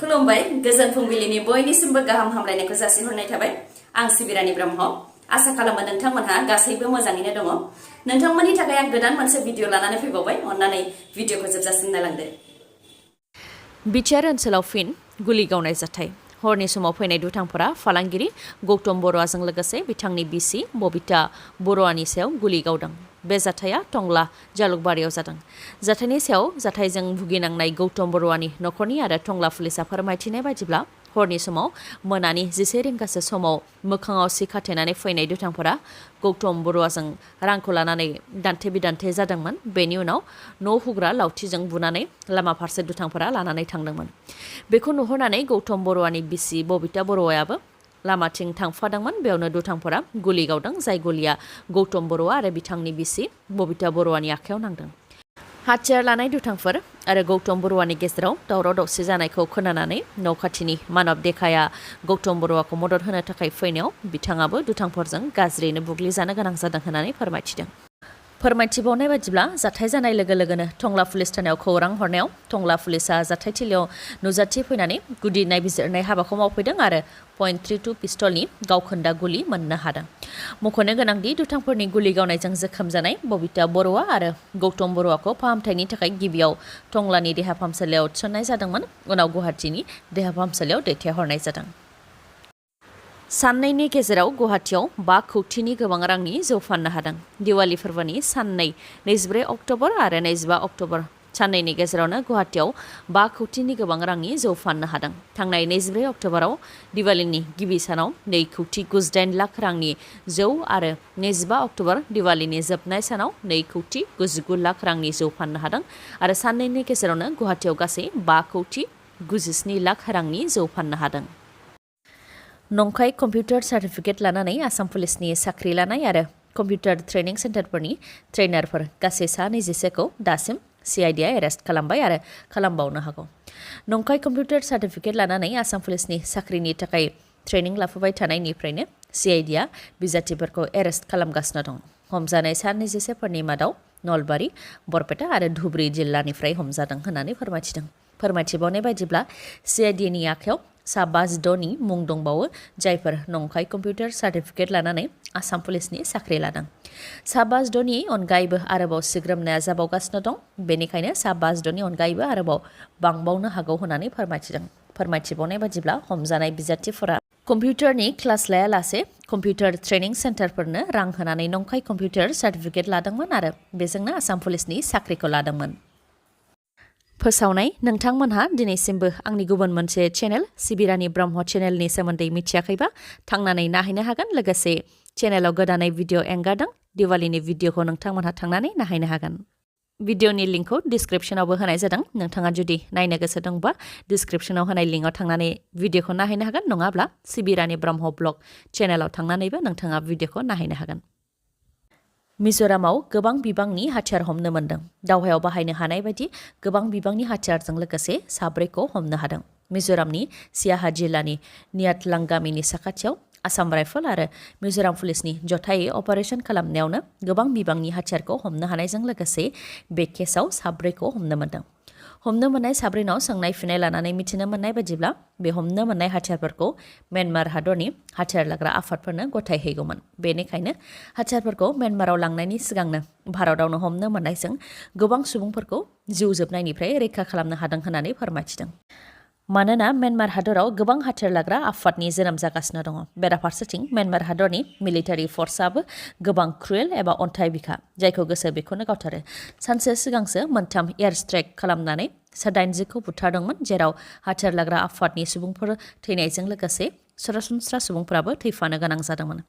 खुलुमबाय गोजोन फुंबिलिनि बयनिसिमबो गाहाम हामलायनायखौ जासिहरनाय थाबाय आं सिबिरानि ब्रह्म आसा खालामो नोंथांमोनहा गासैबो मोजाङैनो दङ नोंथांमोननि थाखाय आं गोदान मोनसे भिडिअ लानानै फैबावबाय अन्नानै भिडिअखौ जोबजासिम नायलांदो BTR ओनसोलाव फिन गुलि गावनाय जाथाय हरनि समाव फैनाय दुथांफोरा फालांगिरि गौतम बर'आजों लोगोसे बिथांनि बिसि बबिता बर'आनि सायाव गुलि गावदों बे जाथाया टंला जालुकबारियाव जादों जाथायनि सायाव जाथायजों भुगिनांनाय गौतम बर'आनि नखरनि आरो टंला पुलिसा फोरमायथिनाय बायदिब्ला हरनि समाव मोनानि 11 रिंगासो समाव मोखाङाव सि खाथेनानै फैनाय दुथांफोरा गौतम बर'आजों रांखौ लानानै दान्थे बिदान्थे जादोंमोन बेनि उनाव न' हुग्रा लावथिजों बुनानै लामा फारसे दुथांफोरा लानानै थांदोंमोन बेखौ नुहुरनानै गौतम बर'आनि बिसि बबिता बर'आबो लामाथिं थांफादोंमोन बेयावनो दुथांफोरा गुलि गावदों जाय गुलिया गौतम बर'आ आरो बिथांनि बिसि बबिता बर'आनि आखायाव नांदों हाथियार लानाय दुथांफोर आरो गौतम बर'आनि गेजेराव दावराव दावसि जानायखौ खोनानानै न' खाथिनि मानब देखाया गौतम बर'आखौ मदद होनो थाखाय फैनायाव बिथाङाबो दुथांफोरजों गाज्रियैनो बुग्लिजानो गोनां जादों होननानै फोरमायथिदों फोरमायथिबावनाय बायदिब्ला जाथाय जानाय लोगो लोगोनो टंला पुलिस थानायाव खौरां हरनायाव टंला पुलिसा जाथायथिलियाव नुजाथि फैनानै गुदि नायबिजिरनाय हाबाखौ मावफैदों आरो .32 पिस्तलनि गावखोन्दा गुलि मोननो हादों मख'नो गोनांदि दुथांफोरनि गुलि गावनायजों जोखोम जानाय बबिता बर'आ आरो गौतम बर'आखौ फाहामथायनि थाखाय गिबियाव टंलानि देहा फाहामसालियाव थिसननाय जादोंमोन उनाव गुवाहाटीनि देहा फाहामसालियाव दैथायहरनाय जादों साननैनि गेजेराव गुवाहाटीयाव 5 कौटिनि गोबां रांनि जौ फाननो हादों दिवाली फोरबोनि साननै 24 अक्ट'बर आरो 25 अक्ट'बर साननैनि गेजेरावनो गुवाहाटीयाव 5 कौटिनि गोबां रांनि जौ फाननो हादों थांनाय 24 अक्ट'बराव दिवालीनि गिबि सानाव 2 कौटि 98 लाख रांनि जौ आरो 25 अक्ट'बर दिवालीनि जोबनाय सानाव 2 कौटि 99 लाख रांनि जौ फाननो हादों आरो साननैनि गेजेरावनो गुवाहाटीयाव गासै 5 कौटि 97 लाख रांनि जौ फाननो हादों नंखाय कम्पिउटार सार्टिफिकेट लानानै आसाम पुलिसनि साख्रि लानाय आरो कम्पिउटार ट्रेनिं सेन्टारफोरनि ट्रेनारफोर गासै सा 21खौ दासिम CIDआ एरेस्ट खालामबाय आरो खालामबावनो हागौ नंखाय कम्पिउटार सार्टिफिकेट लानानै आसाम पुलिसनि साख्रिनि थाखाय ट्रेनिं लाफुबाय थानायनिफ्रायनो CIDआ बिजाथिफोरखौ एरेस्ट खालामगासिनो दं हमजानाय सा 21फोरनि मादाव नलबारि बरपेटा आरो धुबरी जिल्लानिफ्राय हमजादों होननानै फोरमायथिबावनाय बायदिब्ला CIDनि आखायाव सा 52नि मुं दंबावो जायफोर नंखाय कम्पिउटार सार्टिफिकेट लानानै आसाम पुलिसनि साख्रि लादों सा 52नि अनगायैबो आरोबाव सिग्रोमनाया जाबावगासिनो दं बेनिखायनो सा 52नि अनगायैबो आरोबाव बांबावनो हागौ होननानै फोरमायथिबावनाय बायदिब्ला हमजानाय बिजाथिफोरा कम्पिउटारनि क्लास लायालासे कम्पिउटार ट्रेनिं सेन्टारफोरनो रां होनानै नंखाय कम्पिउटार सार्टिफिकेट लादोंमोन आरो बेजोंनो आसाम पुलिसनि साख्रिखौ लादोंमोन फोसावनाय नोंथांमोनहा दिनैसिमबो आंनि गुबुन मोनसे चेनेल सिबिरानि ब्रह्म चेनेलनि सोमोन्दै मिथियाखैबा थांनानै नायहैनो हागोन लोगोसे चेनेलाव गोदानै भिडिअ एंगारदों दिवालीनि भिडिअखौ नोंथांमोनहा थांनानै नायहैनो हागोन भिडिअनि लिंकखौ डिसक्रिप्शनावबो होनाय जादों नोंथाङा जुदि नायनो गोसो दंबा डिसक्रिप्शनाव होनाय लिंकआव थांनानै भिडिअखौ नायहैनो हागोन नङाब्ला सिबिरानि ब्रह्म ब्लग चेनेलाव थांनानैबो नोंथाङा भिडिअखौ नायहैनो हागोन मिजोरामाव गोबां बिबांनि हाथियार हमनो मोन्दों दावहायाव बाहायनो हानाय बायदि गोबां बिबांनि हाथियारजों लोगोसे 3खौ हमनो हादों मिजोरामनि सियाहा जिल्लानि नियातलां गामिनि साखाथियाव आसाम राइफल आरो मिजोराम पुलिसनि जथायै अपारेशन खालामनायावनो गोबां बिबांनि हाथियारखौ हमनो हानायजों लोगोसे बे केसाव 4खौ हमनो मोन्दों हमनो मोननाय 4नाव सोंनाय फिनाय लानानै मिथिनो मोननाय बायदिब्ला बे हमनो मोननाय हाथियारफोरखौ म्यानमार हादरनि हाथियार लाग्रा आफादफोरनो गथायहैगौमोन बेनिखायनो हाथियारफोरखौ म्यानमाराव लांनायनि सिगांनो भारतावनो हमनो मोननायजों गोबां सुबुंफोरखौ जिउ जोबनायनिफ्राय रैखा खालामनो हादों होननानै फोरमायथिदों मानोना म्यानमार हादराव गोबां हाथियार लाग्रा आफादनि जोनोम जागासिनो दङ बेराफारसेथिं म्यानमार हादरनि मिलिटारि फर्सआबो गोबां क्रुएल एबा अन्थाइ बिखा जायखौ गोसो बेखौनो गावथारो सानसे सिगांसो 3 एयार स्ट्राइक खालामनानै 80खौ बुथारदोंमोन जेराव हाथियार लाग्रा आफादनि सुबुंफोर थैनायजों लोगोसे सरासनस्रा सुबुंफोराबो थैफानो गोनां जादोंमोन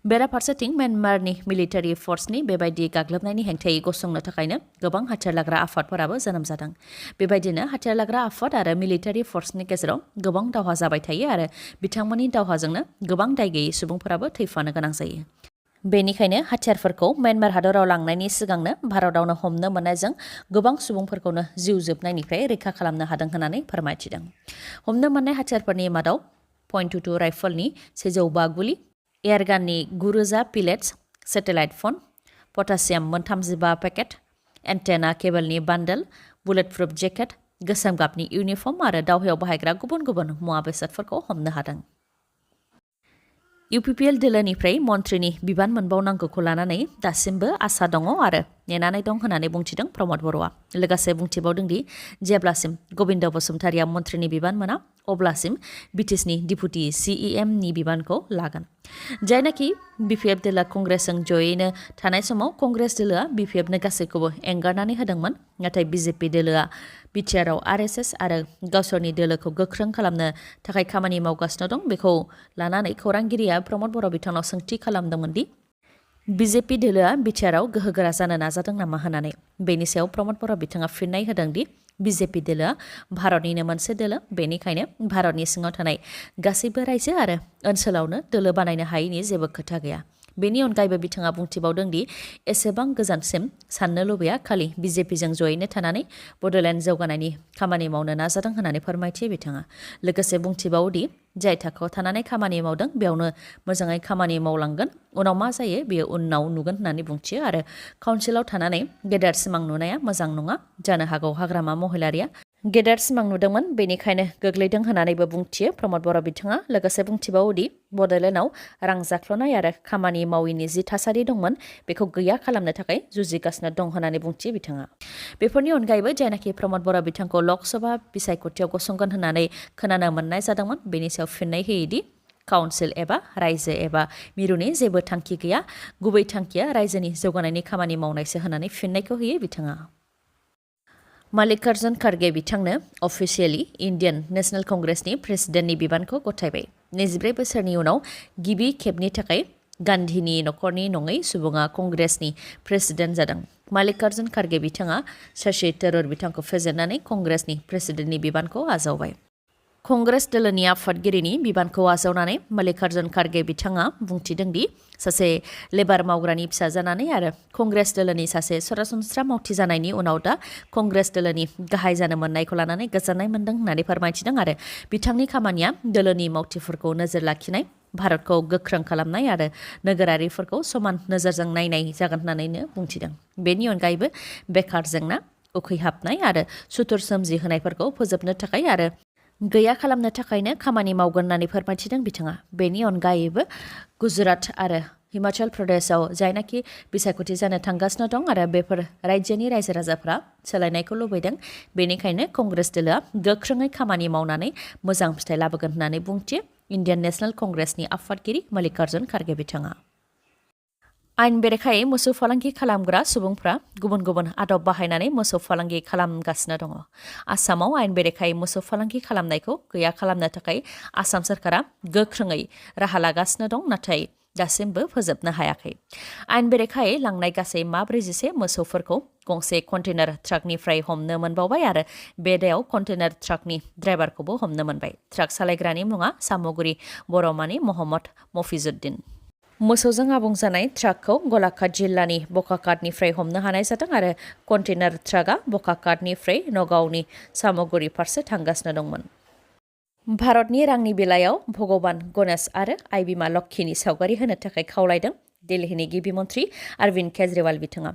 बेराफारसेथिं म्यानमारनि मिलिटारि फर्सनि बेबायदि गाग्लोबनायनि हेंथायै गसंनो थाखायनो गोबां हाथियार लाग्रा आफादफोराबो जोनोम जादों बेबायदिनो हाथियार लाग्रा आफाद आरो मिलिटारि फर्सनि गेजेराव गोबां दावहा जाबाय थायो आरो बिथांमोननि दावहाजोंनो गोबां दाय गैयै सुबुंफोराबो थैफानो गोनां जायो बेनिखायनो हाथियारफोरखौ म्यानमार हादराव लांनायनि सिगांनो भारतावनो हमनो मोननायजों गोबां सुबुंफोरखौनो जिउ जोबनायनिफ्राय रैखा खालामनो हादों होननानै फोरमायथिदों हमनो मोननाय हाथियारफोरनि मादाव .22 राइफलनि 105 गुलि एयारगाननि 9000 pellets satellite phone potassium 35 packet antenna केबलनि बान्डल बुलेटप्रुफ जेकेट गोसोम गाबनि इउनिफर्म आरो दावहायाव बाहायग्रा गुबुन गुबुन मुवा बेसादफोरखौ हमनो हादों। UPPL दोलोनिफ्राय मन्थ्रिनि बिबान मोनबावनांगौखौ लानानै दासिमबो आसा दङ आरो नेनानै दं होननानै बुंथिदों प्रमद बर'आ। लोगोसे बुंथिबावदों दि जेब्लासिम गबिन्द बसुमतारिया मन्थ्रिनि बिबान मोना अब्लासिम बिटिसिनि डिपुटि CEM नि बिबानखौ लागोन। जायनाखि BPF दोला कंग्रेसजों जयैनो थानाय समाव कंग्रेस दोलोआ BPFनो गासैखौबो एंगारनानै होदोंमोन। नाथाय BJP दोलोआ BTR आव RSS आरो गावसोरनि दोलोखौ गोख्रों खालामनो थाखाय खामानि मावगासिनो दं। बेखौ लानानै खौरांगिरिया प्रमद बर' बिथांनाव सोंथि खालामदोंमोन दि BJP दोलोआ BTR आव गोहोगोरा जानो नाजादों नामा होननानै। बेनि सायाव प्रमद बर' बिथाङा फिननाय होदों दि BJP दोलोआ भारतनिनो मोनसे दोलो, बेनिखायनो भारतनि सिङाव थानाय गासैबो रायजो आरो ओनसोलावनो दोलो बानायनो हायैनि जेबो खोथा गैया। बेनि अनगायैबो बिथाङा बुंथिबावदों दि एसेबां गोजानसिम साननो लुबैया, खालि BJPजों जयैनो थानानै बड'लेण्ड जौगानायनि खामानि मावनो नाजादों होननानै फोरमायथियो बिथाङा। लोगोसे बुंथिबावदि जाय थाखोआव थानानै खामानि मावदों बेयावनो मोजाङै खामानि मावलांगोन, उनाव मा जायो बेयो उनाव नुगोन होननानै बुंथियो आरो काउन्सिलाव थानानै गेदेर सिमां नुनाया मोजां नङा, जानो हागौ हाग्रामा महिलारिया गेदेर सिमां नुदोंमोन बेनिखायनो गोग्लैदों होननानैबो बुंथियो प्रमद बर' बिथाङा। लोगोसे बुंथिबावोदि बड'लेण्डआव रां जाख्ल'नाय आरो खामानि माविनि जि थासारि दंमोन बेखौ गैया खालामनो थाखाय जुजिगासिनो दं होननानै बुंथियो बिथाङा। बेफोरनि अनगायैबो जायनाखि प्रमद बर' बिथांखौ लकसभा बिसायख'थियाव गसंगोन होननानै खोनानो मोननाय जादोंमोन, बेनि सायाव फिननाय होयोदि काउन्सिल एबा रायजो एबा मिरुनि जेबो थांखि गैया, गुबै थांखिया रायजोनि जौगानायनि खामानि मावनायसो होननानै फिननायखौ होयो बिथाङा। मल्लिकार्जुन खरगे बिथांनो अफिसियेलि इन्डियान नेशनेल कंग्रेसनि प्रेसिडेन्टनि बिबानखौ गथायबाय। 22 बोसोरनि उनाव गिबि खेबनि थाखाय गान्धीनि नखरनि नङै सुबुङा कंग्रेसनि प्रेसिडेन्ट जादों। मल्लिकार्जुन खरगे बिथाङा शशि थरुर बिथांखौ फेजेननानै कंग्रेसनि प्रेसिडेन्टनि बिबानखौ आजावबाय। कंग्रेस दोलोनि आफादगिरिनि बिबानखौ आजावनानै मल्लिकार्जुन खरगे बिथाङा बुंथिदों दि सासे लेबार मावग्रानि फिसा जानानै आरो कंग्रेस दोलोनि सासे सरासनस्रा मावथि जानायनि उनाव दा कंग्रेस दोलोनि गाहाय जानो मोननायखौ लानानै गोजोननाय मोनदों होननानै फोरमायथिदों आरो बिथांनि खामानिया दोलोनि मावथिफोरखौ नोजोर लाखिनाय, भारतखौ गोख्रों खालामनाय आरो नोगोरारिफोरखौ समान नोजोरजों नायनाय जागोन होननानैनो बुंथिदों। बेनि अनगायैबो बेकार जेंना, उखैहाबनाय आरो सुथुर सोमजिहोनायफोरखौ फोजोबनो थाखाय आरो गैया खालामनो थाखायनो खामानि मावगोन होननानै फोरमायथिदों बिथाङा। बेनि अनगायैबो गुजरात आरो हिमाचल प्रदेशआव जायनाखि बिसायख'थि जानो थांगासिनो दं आरो बेफोर रायजोनि रायजो राजाफ्रा सोलायनायखौ लुबैदों, बेनिखायनो कंग्रेस दोलोआ गोख्रोङै खामानि मावनानै मोजां फिथाइ लाबोगोन होननानै बुंथियो इन्डियान नेशनेल कंग्रेसनि आफादगिरि मल्लिकार्जुन खरगे बिथाङा। आयेन बेरेखायै मोसौ फालांगि खालामग्रा सुबुंफ्रा गुबुन गुबुन आदब बाहायनानै मोसौ फालांगि खालामगासिनो दङ। आसामाव आयेन बेरेखायै मोसौ फालांगि खालामनायखौ गैया खालामनो थाखाय आसाम सरकारा गोख्रोङै राहा लागासिनो दं, नाथाय दासिमबो फोजोबनो हायाखै। आयेन बेरेखायै लांनाय गासै 46 मोसौफोरखौ गंसे कन्टेनार ट्राकनिफ्राय हमनो मोनबावबाय आरो बे दायाव कन्टेनार ट्राकनि ड्राइभारखौबो हमनो मोनबाय। ट्राक सालायग्रानि मुङा सामगुरि बर'मानि महम्मद मफिजुद्दिन। मोसौजों आबुं जानाय ट्राकखौ गलाघाट जिल्लानि बकाघाटनिफ्राय हमनो हानाय जादों आरो कन्टेनार ट्राकआ बकाघाटनिफ्राय नगावनि सामगुरि फारसे थांगासिनो दंमोन। भारतनि रांनि बेलायाव भगबान गणेश आरो आइ बिमा लक्ष्मीनि सावगारि होनो थाखाय खावलायदों दिल्लीनि गिबि मन्थ्रि अरविन्द केजरीवाल बिथाङा।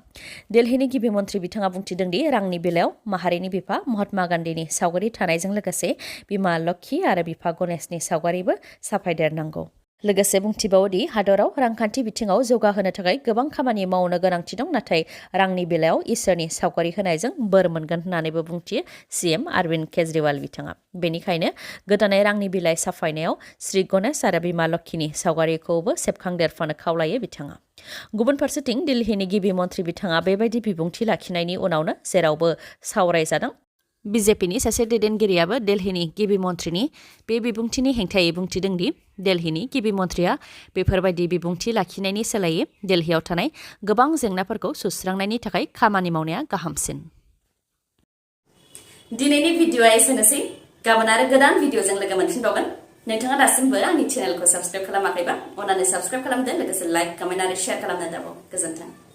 दिल्लीनि गिबि मन्थ्रि बिथाङा बुंथिदों दि रांनि बेलायाव माहारिनि बिफा महात्मा गान्धीनि सावगारि थानायजों लोगोसे बिमा लक्ष्मी आरो बिफा गणेशनि सावगारिबो साफायदेरनांगौ। लोगोसे बुंथिबावोदि हादराव रांखान्थि बिथिङाव जौगाहोनो थाखाय गोबां खामानि मावनो गोनांथि दं, नाथाय रांनि बेलायाव इसोरनि सावगारि होनायजों बोर मोनगोन होननानैबो बुंथियो CM अरविन्द केजरीवाल बिथाङा। बेनिखायनो गोदानै रांनि बिलाइ साफायनायाव श्री गणेश आरो बिमा लक्ष्मीनि सावगारिखौबो सेबखांदेरफानो खावलायो बिथाङा। गुबुन फारसेथिं दिल्लीनि गिबि मन्थ्रि बिथाङा बेबायदि बिबुंथि लाखिनायनि उनावनो जेरावबो सावरायजादों। BJPनि सासे दैदेनगिरियाबो दिल्लीनि गिबि मन्थ्रिनि बे बिबुंथिनि हेंथायै बुंथिदों दि दिल्लीनि गिबि मन्थ्रिया बेफोरबायदि बिबुंथि लाखिनायनि सोलायै दिल्लीयाव थानाय गोबां जेंनाफोरखौ सुस्रांनायनि थाखाय खामानि मावनाया गाहामसिन। दिनैनि भिडिअ'आ एसेनोसै। गाबोन आरो गोदान भिडिअ'जों लोगो मोनफिनबावगोन। नोंथाङा दासिमबो आंनि चेनेलखौ साबस्क्राइब खालामाखैबा अन्नानै साबस्क्राइब खालामदो, लोगोसे लाइक, कमेन्ट आरो शेयार खालामनो दाबाव। गोजोन्थों।